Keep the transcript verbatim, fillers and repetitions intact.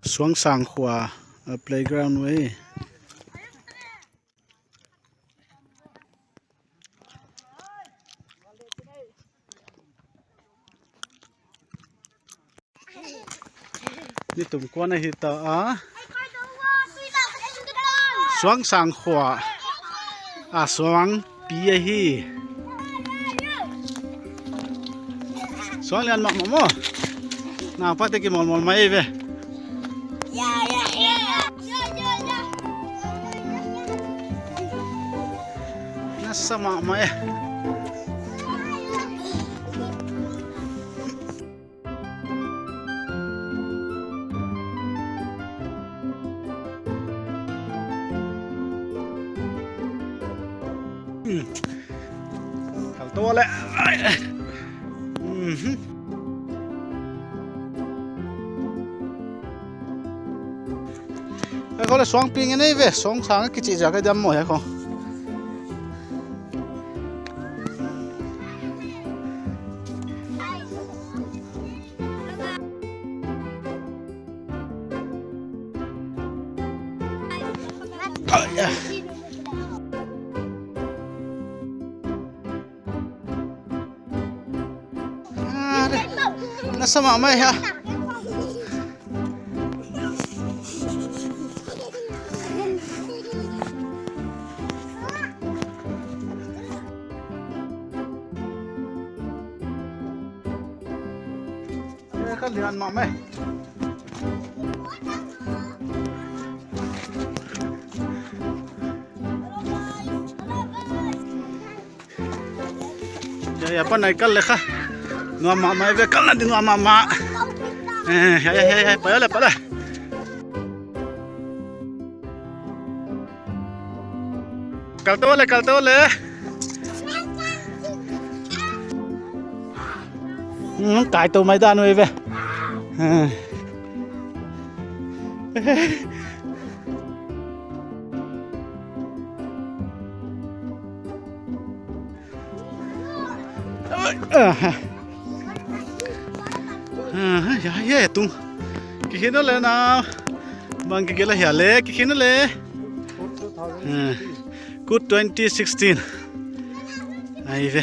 Suangsang khua, a playground wei. Ni tum kuan ahi ta a. Suangsang khua a suangpi ahi. Suang lian mahmah maw. Naupate kimawlmawl mai ve. Nasa mahmah e. Hmm. Kal tou le. Ai. Mhm. Ai, ko le suangpi ngen ei ve, Suangsang kichi ja ka diam maw he ko. Ai, ah. Ah, deh. Nasa mahmah e ha. Eh, ka lian mahmah e. Ya, ya, pan ai kal le kha. Nuam mahmah e ve, kal na di nuam mahmah. Eh, ya, ya, ya, ya, pai le, pai le. Kal tou le, kal tou le. Hmm, kai tou mai dan wei ve. Hmm. Aha. Aha, ya, ya, tung. Kikhin le na. Bang kikila ya le, kikhin le. Ah, Kut twenty sixteen. Ai ve.